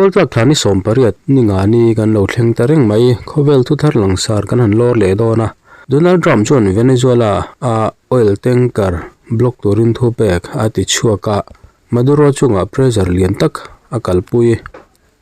Pawltlak thla ni 18 ni nga ni kan lo thleng ta reng mai. Khawvel thuthar langsar kan han lawr leh dawn a. Donald Trump chuan Venezuela a oil tanker block turin thupek a ti chhuak a, Maduro chungah pressure lian tak a kalpui.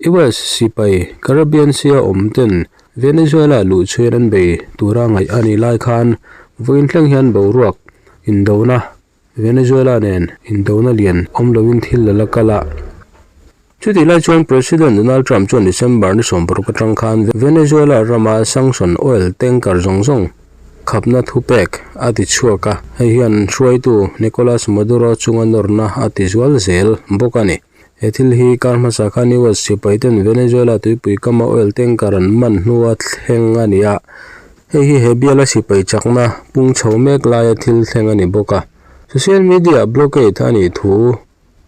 US sipai Caribbean Sea a awm ten Venezuela luh chhuiin an bei tura ngaih a nih lai khan vawiin thleng hian boruak indona Venezuela nen indona lian awm loin thil a la kal a. Chutih lai chuan President Donald Trump chuan December ni 16 atang khan Venezuela rama sanction oil tanker zawng zawng khapna thupek a ti chhuak a, hei hian hruaitu Nicolas Maduro chunga nawrna a ti zual zel bawk a ni. He thil hi kar hmasa khan US sipai ten Venezuela tuipui kama oil tanker an man hnua thleng a ni a, hei hi he biala sipai chakna pung chho mek laia thil thleng a ni bawk a. Social media blockade a nih thu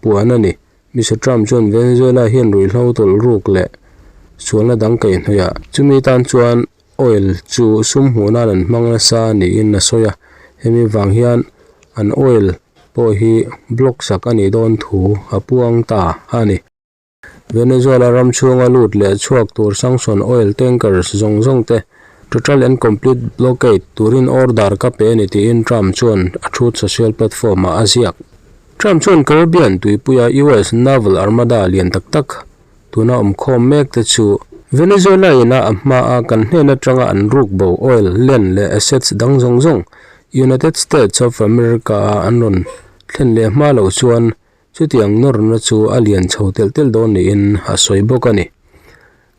puan a ni. Mister Trump chuan Venezuela hian ruihhlo tawlh ruk leh sualna dang kaihhnawih a, chumi tan chuan oil chu sum hmuh nan an hmang nasa niin a sawi a, hemi vang hian an oil pawh hi block sak a nih dawn thu a puang ta a ni. Venezuela ram chhunga lut leh chhuak tur sanction oil tankers zawng zawng te total and complete blockade turin order ka pe a ni tiin Trump chuan a Truth Social platform ah a ziak. Trump chuan Caribbean tuipuia US naval armada lian tak tak tuna awmkhawm mek te chu Venezuela ina a hmaa kan hnen atanga an ruk bo oil, land leh assets dang zawng zawng United States of America a an rawn thlen leh hma loh chuan chutiang nawrna chu a lian chho telh telh dawn niin a sawi bawk a ni.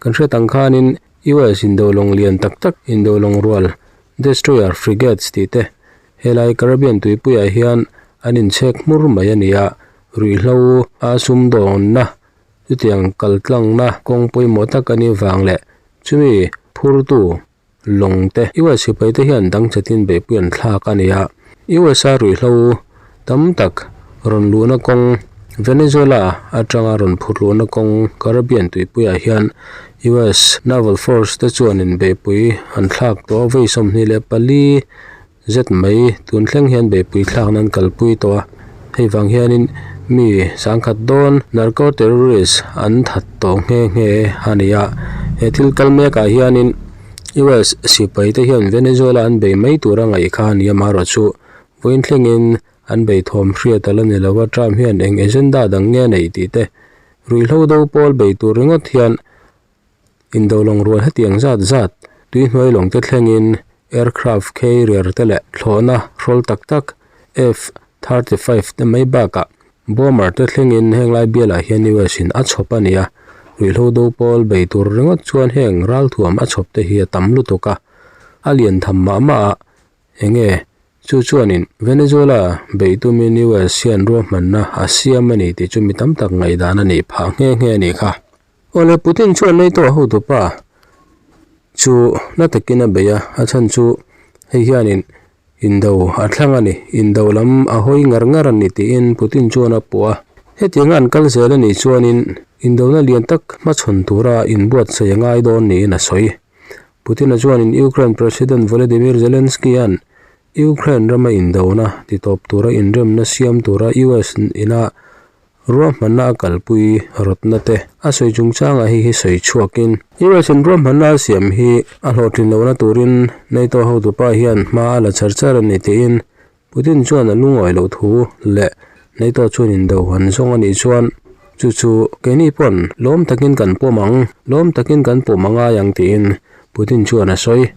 Kan hriat ang khanin US indolawng lian tak tak indolawng rual destroyer frigates tih te helai Caribbean tuipuiah hian an inchhek hmur mai a ni a, ruihhlo a sumdawnna Chutiang kaltlangna kawng pawimawh tak a nih vang leh chumi phurtu lawng te US sipai te hian dangchatin beihpui an thlak a ni a. US a ruihhlo tam tak rawn luhna kawng Venezuela atanga rawn phur luhna kawng Caribbean tuipuiah hian US Naval Force te chuanin beihpui an thlak tawh a, vawi 24 zet mai tun thleng hian beihpui thlak nan kalpui tawh a, hei vang hianin mi sangkhat dawn narco terrorist an that tawh nghe nghe a ni a, he thil kal mek ah hianin US sipai te hian Venezuela an bei mai tur a ngaih kha a ni a, amaherawhchu vawiin thlengin an bei thawm hriat a la ni lo a, Trump hian eng agenda dang nge a neih tih te ruihhlo do pawl bei tur ringawt hian Indolawng rual hetiang zat zat tuihnuai lawng te thlengin aircraft carrier te leh thlawhna hrawl tak tak F-35 te mai bakah bomber te thlengin heng lai bialah hian US in a chhawp a ni a, ruihhlo do pawl bei tur ringawt chuan heng ralthuam a chhawp te hi a tam lutuk a, a lian tham mah mah a, enge chu chuanin Venezuela bei tumin US hian ruahmanna a siam a ni tih chu mi tam tak ngaihdan a nih phah nghe nghe a nih kha. Awle Putin chuan NATO a hotupa chu na takin a bei a, a chhan chu hei hianin indo a thlang a ni, indo lam a hawi ngar ngar a ni tiin Putin chuan a puh a. Hetianga an kal zel a nih chuanin indona lian tak hmachhawn tura inbuatsaih a ngai dawn niin a sawi. Putin-a chuanin Ukraine President Volodymyr Zelensky-a'n Ukraine rama indona titawp tura inremna siam tura US ina Ruahmanna a kalpui rawtna te a sawi chungchangah hei hi sawi chhuakin, US in ruahmanna a siam hi a hlawhtlin lohna turin NATO hotupa hian hma a la char char a ni tiin Putin chuan a lungawi loh thu leh NATO chuan indo an zawng a nih chuan chu chu keini pawn lawm takin kan pawm ang, lawm takin kan pawm a ngai ang tiin Putin chuan a sawi.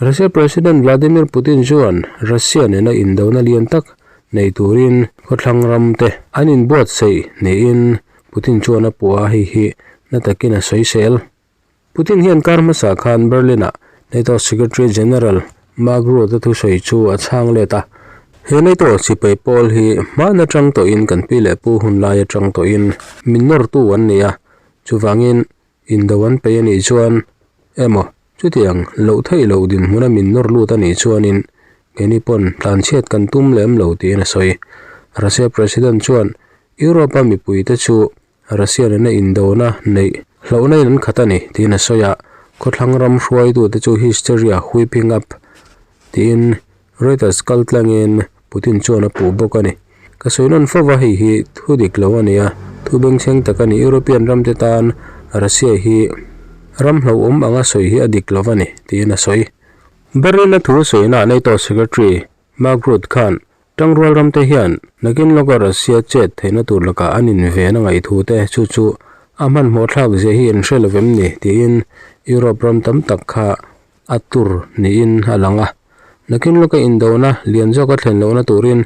Russia President Vladimir Putin chuan Russia nena indona lian tak nei turin khawthlang ram te an inbuatsaih niin Putin chuan a puh a, hei hi na takin a sawisel. Putin hian kar hmasa khan Berlin-ah NATO Secretary General Mark Rutte thusawi chu a chhang let a, He NATO sipai pawl hi hman atang tawhin kan pi leh pu hun lai atang tawhin min nawrtu an ni a, chuvangin Indo an peih a nih chuan emaw chutiang loh theih loh dinhmuna min nawr lut a nih chuanin keini pawn tlanchhiat kan tum lem lo tiin a sawi. Russia President chuan Europe-a mipuite chu Russia nena indona neih hlauhna in an khat a ni tiin a sawi a, khawthlang ram hruaitute chu hysteria whipping up tiin Reuters kaltlangin Putin chuan a puh bawk a ni. Ka sawi nawn fo va, hei hi thu dik lo a ni a, thu bengchheng tak a ni. European ramte tan Russia hi ram hlauhawm anga sawi hi a dik lo a ni, tiin a sawi. Berlin-a thu sawina NATO Secretary Mark Rutte khan tangrual ramte hian nakin lawka Russia chet theihna tur lakah an inven a ngaih thu te chu chu a hmanhmawh thlak zia hi an hre lo vem ni tiin Europe ram tam tak kha a tur niin a lang a. Nakin lawka indona lian zawka thlen lohna turin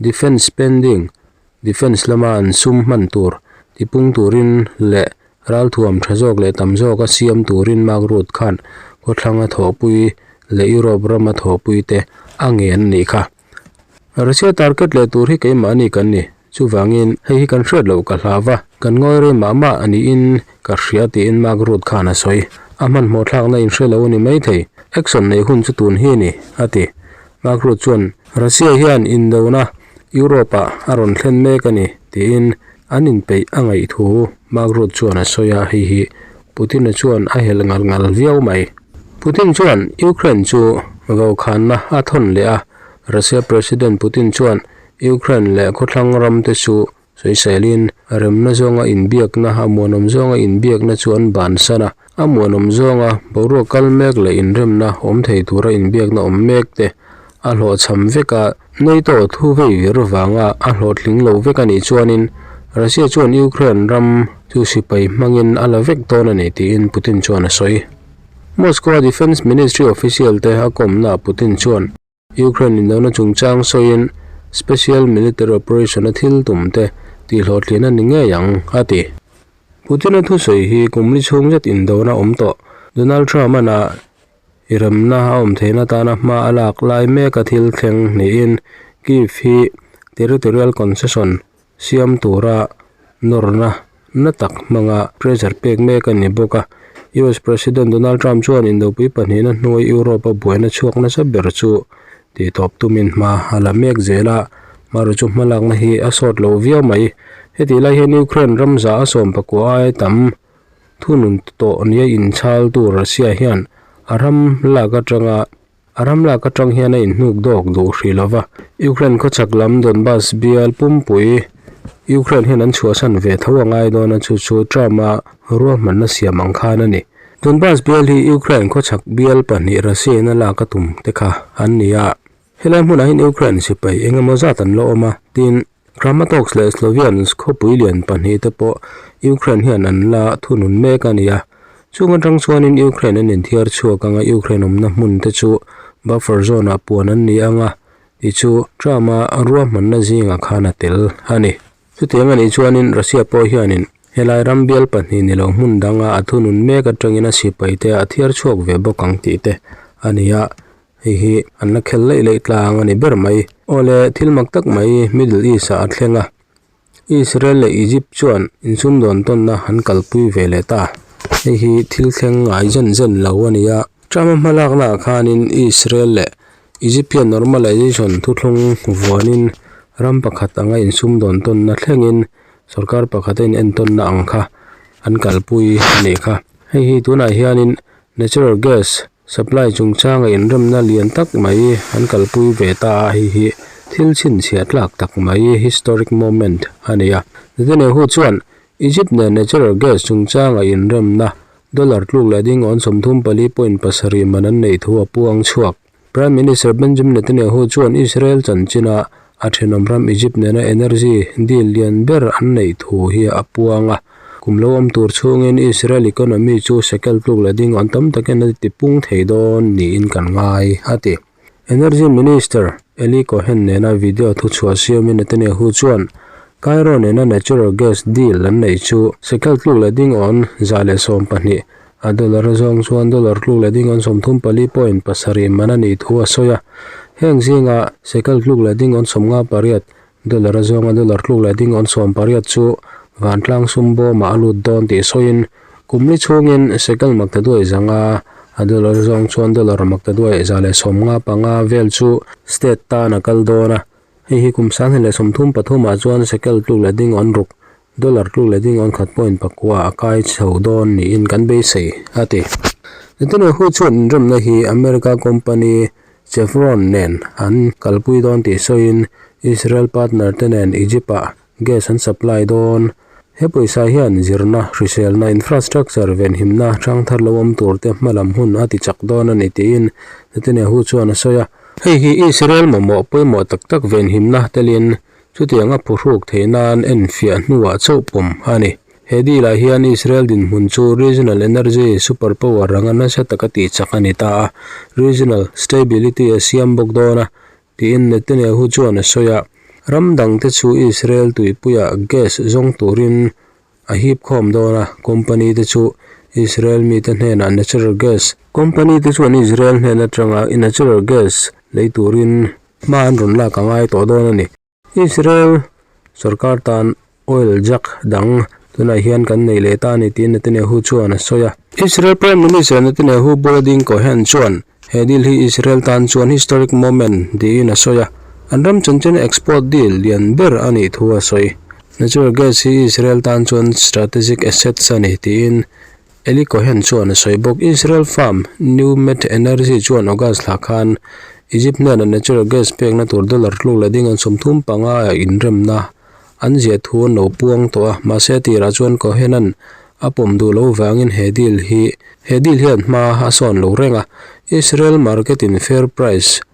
defence spending Defence lama an sum hman tur tipung turin leh ralthuam tha zawk leh tam zawka siam turin Mark Rutte khan khawthlanga thawhpui leh Europe rama thawhpui te a ngen a nih kha. Russia target leh tur hi keimahni kan ni, chuvangin hei hi kan hriat loh ka hlau va, kan ngawi rei mah mah a niin ka hria tiin Mark Rutte khan a sawi. A hmanhmawh thlakna in hre lo a ni maithei, action neih hun chu tun hi a ni, a ti. Mark Rutte chuan Russia hian indona Europe-ah a rawn thlen mek a ni, tiin an inpeih a ngaih thu Mark Rutte chuan a sawi a, hei hi Putin-a chuan a helh ngal ngal viau mai. Putin chuan Ukraine chu vokhanna a thawn leh a, Russia President Putin chuan Ukraine leh khawthlang ramte chu sawiselin remna zawnga inbiakna, a muanawm zawnga inbiakna chu an bansan a, a muanawm zawnga boruak kal mek leh inremna awm thei tura inbiakna awm mek te a hlawhchham vek a. NATO thu vei vir vanga a hlawhtling lo vek a nih chuanin Russia chuan Ukraine ram chu sipai hmangin a la vek dawn a ni tiin Putin chuan a sawi. Moscow-a Defence Ministry official te a kawmnaah Putin chuan Ukraine indona chungchang sawiin Special Military Operation a thil tum te tihhlawhtlin a ni ngei ang, a ti. Putin-a thusawi hi kum li chhung zet indona awm tawh Donald Trump-an a i remna a awm theihna tana hma a lak lai meka thil thleng niin Kyiv hi territorial concession siam tura nawrna na tak hmanga pressure pek mek a ni bawk a. US President Donald Trump chuan indopui pahnihna hnuai Europe-a buaina chhuak nasa ber chu tihtawp tumin hma a la mek zel a, hmaru chu hmalakna hi a sawt lo viau mai. Hetih lai hian Ukraine ram za a sawm pakua aia tam thunun tawh nia inchhaltu Russia hian a ram lak atanga A ram lak atang hian a inhnuk dawk duh hrih lo va, Ukraine khawchhak lam Donbas bial pumpui Ukraine hian an chhuahsan ve tho a ngai dawn a, chu chu Trump-a ruahmanna siam ang khan a ni. Donbas bial hi Ukraine khawchhak bial pahnih Russia-in a lak a tum te kha an ni a, helai hmunah hian Ukraine sipai eng emaw zat an la awm a, tin Kramatorsk leh Sloviansk khawpui lian pahnih te pawh Ukraine hian an la thunun mek a ni a. Chung atang chuanin Ukraine an inthiar chhuak anga Ukraine awmna hmun te chu buffer zone ah puan an ni anga tih chu Trump-a ruahmanna zingah khan a tel a ni. Chutiang a nih chuanin Russia pawh hianin helai ram bial pahnih ni lo hmun danga a thunun mek atangin a sipai te a thiar chhuak ve bawk ang tih te a ni a. Hei hi an la khel laih laih tlang a ni ber mai. Awle, thil mak tak mai Middle East ah a thleng a. Israel leh Egypt chuan insumdawn tawnna an kalpui ve leh ta. Hei hi thil thleng ngai zen zen lo a ni a. Trump-a hmalakna ah khanin Israel leh Egypt hian normalization thuthlung vuanin ram pakhat anga insumdawn tawnna thlengin sorkar pakhat a inentawnna ang kha an kalpui a nih kha. Hei hi tunah hianin natural gas Supply chungchanga inremna lian tak mai an kalpui ve ta a, hei hi thil chhinchhiah tlak tak mai, historic moment, a ni a. Netanyahu chuan Egypt nen natural gas chungchanga inremna dollar tluk leh ding awn 34.7 man an neih thu a puang chhuak. Prime Minister Benjamin Netanyahu chuan Israel chanchina a thenawm ram Egypt nena energy deal lian ber an neih thu hi a puang a. Kum lo awm tur chhungin Israel economy chu shekel tluk leh ding an tam takin a tipung thei dawn niin kan ngai, a ti. Energy Minister Eli Cohen nena video thuchhuah siamin Netanyahu chuan Cairo nena natural gas deal an neih chu shekel tluk leh ding awn 112, a dollar zawng chuan dollar tluk leh ding awn 34.7 man a nih thu a sawi a. Heng zinga shekel tluk leh ding awn 58, Dollar a zawnga dollar tluk leh ding awn 18 chu vantlang sum bawmah a lut dawn tih sawiin kum li chhungin shekel maktaduai zanga a dollar zawng chuan dollar maktaduai 175 vel chu state tan a kal dawn a. Hei hi kum 2033 ah chuan shekel tluk leh ding awn ruk dollar tluk leh ding awn khat point pakua a kai chho dawn niin kan beisei, a ti. Netanyahu chuan inremna hi America company Chevron nen an kalpui dawn tih sawiin Israel partner te nen Egypt-ah gas an supply dawn. He pawisa hian zirna, hriselna, infrastructure venhimna hrang thar lo awm tur te hmalam hun a ti chak dawn a ni tiin Netanyahu chuan a sawi a. Hei hi Israel mamawh pawimawh tak tak venhimna telin chutiang a phuhruk theih nan enfiah hnuah chauh pawm a ni. He deal ah hian Israel dinhmun chu regional energy superpower anga nasa taka tihchak a ni ta a, regional stability a siam bawk dawn a, tiin Netanyahu chuan a sawi a. Ram dangte chu Israel tuipuiah gas zawng turin a hip khawm dawn a, company te chu Israel mite hnenah natural gas Company te chuan Israel hnen atanga natural gas lei turin hma an rawn lak a ngai tawh dawn a ni. Israel sorkar tan oil jug dang tunah hian kan nei leh ta a ni tiin Netanyahu chuan a sawi a. Israel Prime Minister Netanyahu bula ding Cohen chuan he deal hi Israel tan chuan historic moment tiin a sawi a, an ram chanchin export deal lian ber a nih thu a sawi. Natural gas hi Israel tan chuan strategic assets a ni tiin Eli Cohen chuan a sawi bawk. Israel firm NewMed Energy chuan August thla khan Egypt hnena natural gas pekna tur dollar tluk leh ding an 35 ah inremna an ziah thu an lo puang tawh a, mahse a tirah chuan Cohen-a'n a pawm duh loh vangin he deal hi he deal hian hma a sawn lo reng a, Israel market in fair price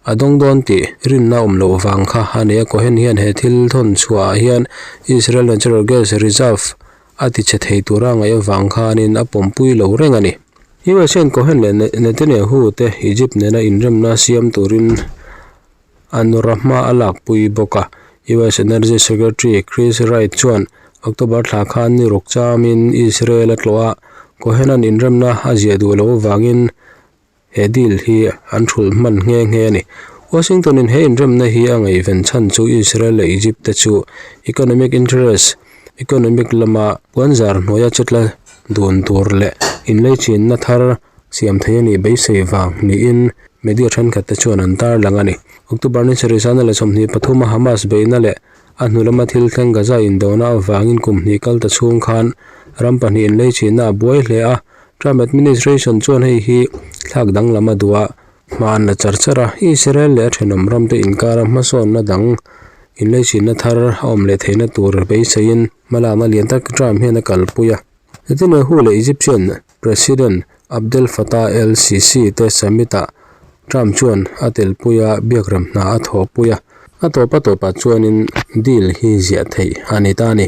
a dawng dawn tih rinna awm loh vang kha a ni a, Cohen hian he thil thawn chhuah ah hian Israel natural gas reserve a ti chhe thei tura ngaih avang khanin a pawmpui lo reng a ni. US hian Cohen leh Netanyahu te Egypt nena inremna siam turin A nawrh hma a lakpui bawk a. US Energy Secretary Chris Wright chuan October thla khan ni ruk chamin Israel a tlawh a, Cohen-a'n inremna a ziah duh loh avangin he deal hi an thulh hman nghe nghe a ni. Washington-in he inremna hi a ngaihven chhan chu Israel leh Egypt te chu economic interest, economic lama puanzar hnuaia chetla dun tur leh inleichinna thar siam thei a nih beisei vang niin media thenkhat te chuan an tarlang a ni. October ni sarih sangna leh 23 a Hamas beihna leh a hnu lama thil thleng Gaza indona avangin kum hnih kal ta chhung khan ram pahnih inlei chihna a buai hle a, Trump administration chuan hei hi thlak danglam a duh a, hma an la char char a, Israel leh a thenawm ramte inkara hmasawnna dang inlei chihna thar a awm leh theihna tur beiseiin hmalakna lian tak Trump hian a kalpui a. Netanyahu leh Egyptian President Abdel Fattah el-Sisi te summit-ah Trump chuan a telpui a, biakram hna a thawhpui a, a tawp a tawpah chuanin deal hi ziah theih a ni ta a ni.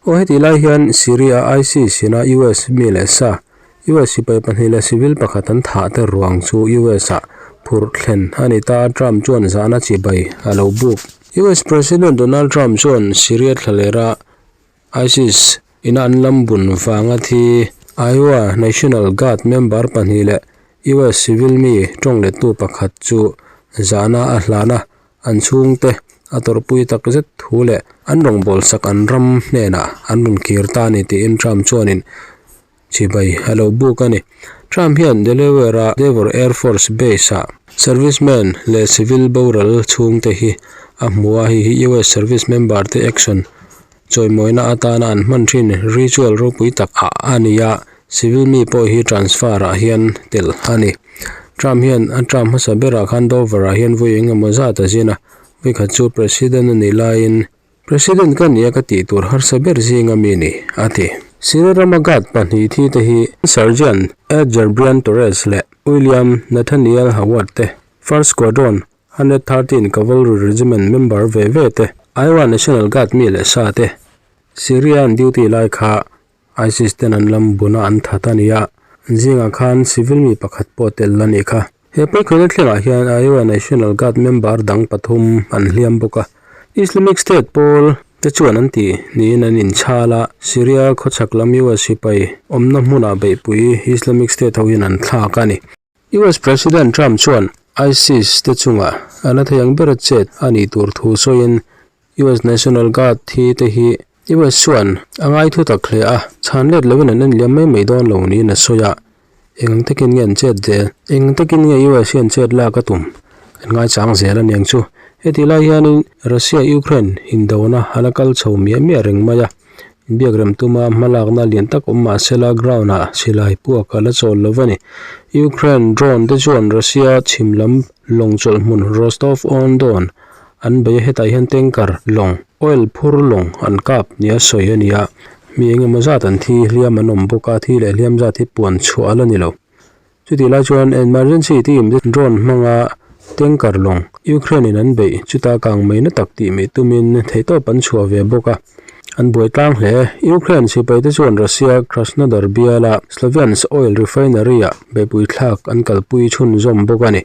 Aw hetih lai hian Syria ISIS ina US mi leh sa, US sipai pahnih leh civil pakhat an thah te ruang chu US-ah phurh thlen a ni ta a, Trump chuan zahna chibai a lo buk. US President Donald Trump chuan Syria thlalera ISIS ina an lam bun vanga thi Iowa National Guard member pahnih leh US civil mi tawng lettu pakhat chu zahna a hlan a, an chhungte a tawrhpui tak zet thu leh an rawngbawlsak an ram hnenah an rawn kir ta a ni tiin Trump chuanin Chibai a lo buk a ni. Trump hian Delaware-a Dover Air Force Base-ah servicemen leh civil boral chhungte hi a hmu a, hei hi US service member te action chawimawina atana an hman thin ritual ropui tak ah a ni a, civil mi pawh hi transfer ah hian telh a ni. Trump hian a term hmasa berah khan Dover-ah hian vawi engemaw zat a zin a, vawikhat chu president a nih laiin President ka nia ka tih tur harsa ber zinga mi ni, a ti. Syria rama guard pahnih thi te hi Sergeant Edgar Brian Torres leh William Nathaniel Howard te, First Squadron, 113 Cavalry Regiment member ve ve te, Iowa National Guard mi leh sa te, Syria an duty lai kha ISIS ten an lam buna an that a ni a, an zingah khan civil mi pakhat pawh tel a nih kha. He pawikhawina thlengah hian Iowa National Guard member dang pathum an hliam bawk a. Islamic State pawl te chuan an ti niin an inchhal a, Syria khawchhak lam US sipai awmna hmunah beihpui Islamic State ho hian an thlak a ni. US President Trump chuan ISIS te chungah a la thei ang bera chet a nih tur thu sawiin US National Guard thi te hi US chuan a ngai thu tak hle a, chhan let loin an enliam mai mai dawn lo niin a sawi a, eng ang takin nge an chet zel? Eng ang takin nge US hian chet lak a tum? Kan ngaichang zel a niang chu. Hetih lai hianin Russia-Ukraine indona a la kal chho miah miah reng mai a, inbiakrem tuma hmalakna lian tak awm mah sela ground-ah silai puak a la chawl lo a ni. Ukraine drone te chuan Russia chhim lam lawng chawlh hmun Rostov-on-Don An bei a hetah hian tanker lawng, oil phur lawng an kap nia sawi a ni a. Mi eng emaw zat an thi hliam an awm bawk a, thi leh hliam zat hi puan chhuah a la ni lo. Chutih lai chuan emergency team te drone hmanga tanker lawng Ukraine in an beih chuta kang mai na tak tih mih tumin theihtawp an chhuah ve bawk a, an buai tlang hle. Ukraine sipai te chuan Russia Krasnodar biala Sloviansk oil refinery ah beihpui thlak an kalpui chhunzawm bawk a ni.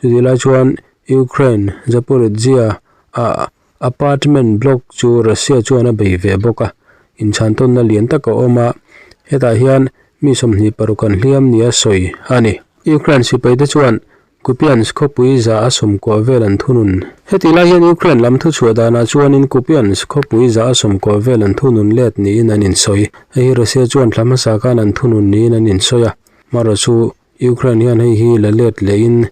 Chutih lai chuan Ukraine Zaporizhzhia ah Apartment block chu Russia chuan a bei ve bawk a, inchhantawnna lian tak a awm a, hetah hian mi 26 an hliam nia sawi a ni. Ukraine sipaite chuan Kupiansk khawpui za a 90 vel an thunun. Hetih lai hian Ukraine lam thuchhuah danah chuanin Kupiansk khawpui za a 90 vel an thunun let niin an insawi. Hei hi Russia chuan thla hmasa khan an thunun niin an insawi a, marawh chu Ukraine hian hei hi la let lehin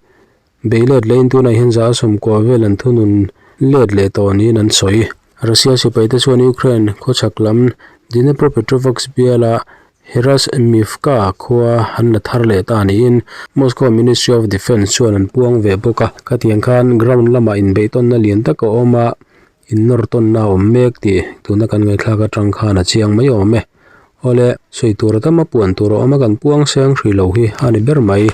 Bei let lehin tunah hian 90% vel an thunun let leh tawh niin an sawi. Russia sipaite chuan Ukraine khawchhak lam Dnepropetrovsk biala Herasymivka khua an la thar leh ta niin Moscow Ministry of Defence chuan an puang ve bawk a. Khatiang khan ground lamah inbeihtawnna lian tak a awm a, innawr tawnna a awm mek tih tuna kan ngaihthlak atang khan a chiang mai awm e. Awle, sawi tur a tam a puan tur a awm a, kan puang seng hrih lo hi a ni ber mai.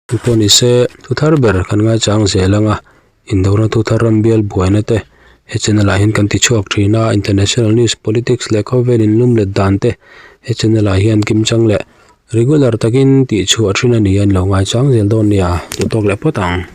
Chu pawh ni se, thu thar ber kan ngaichang zel ang a, indona thu thar ram bial buaina te he channel ah hian kan ti chhuak thin a, international news, politics leh khawvel in lum let dan te he channel ah hian kimchang leh regular takin tih chhuah thin a ni a, in lo ngaichang zel dawn nia, duh tawk leh phawt ang.